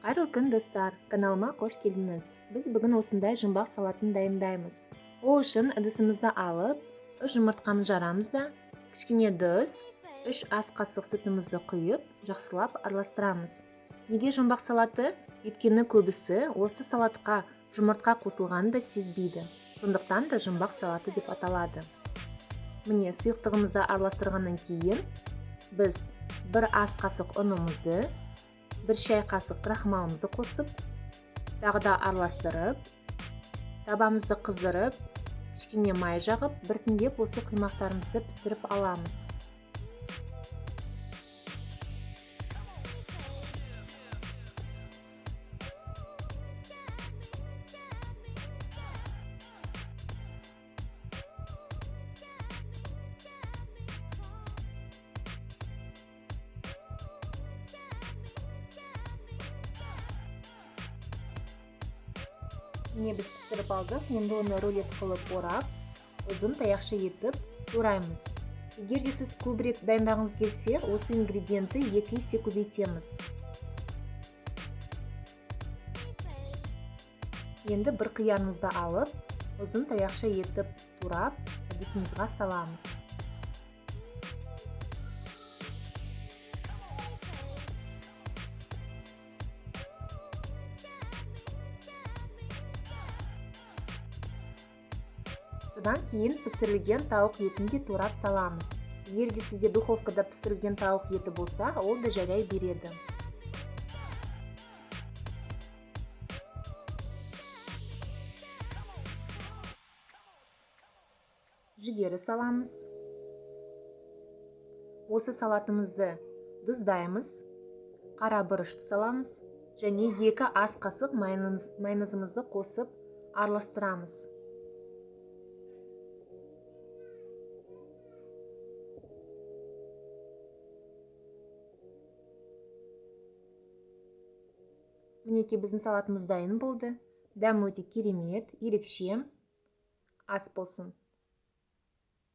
Қайырлы күн, достар! Каналыма қош келдіңіз. Біз бүгін осындай жұмбақ салатын дайындаймыз. Ол үшін ыдысымызды алып, 3 жұмыртқаны жарамыз да, кішкене тұз, 3 ас қасық сүтімізді құйып, жақсылап араластырамыз. Неге жұмбақ салаты? Өйткені көбісі осы салатқа жұмыртқа қосылғанын да сезбейді. Сондықтан да жұмбақ салаты деп аталады. Міне, сұйықтығымызды араластырғаннан кейін біз 1 ас қасық ұнымызды, 1 шай қасық крахмалымызды қосып, тағы да араластырып, табамызды қыздырып, кішкене май жағып, біртіндеп осы құймақтарымызды пісіріп аламыз. Міне, біз пісіріп алдық. Енді оны рулет қылып орап, ұзын таяқша етіп тураймыз. Егер де сіз көбірек дайындағыңыз келсе, осы ингредиентті 2 есе көбейтеміз. Енді бір қиярымызды алып, ұзын таяқша етіп турап, ыдысымызға саламыз. Содан кейін пісірілген тауық етін де турап саламыз. Егер де сізде духовкада пісірілген тауық еті болса, ол да жарай береді. Жүгері саламыз. Осы салатымызды тұздаймыз, қара бұрышты саламыз және 2 ас қасық майонезімізді қосып араластырамыз. Мінекей, біздің салатымыз дайын болды. Дәмі өте керемет, ерекше. Ас болсын.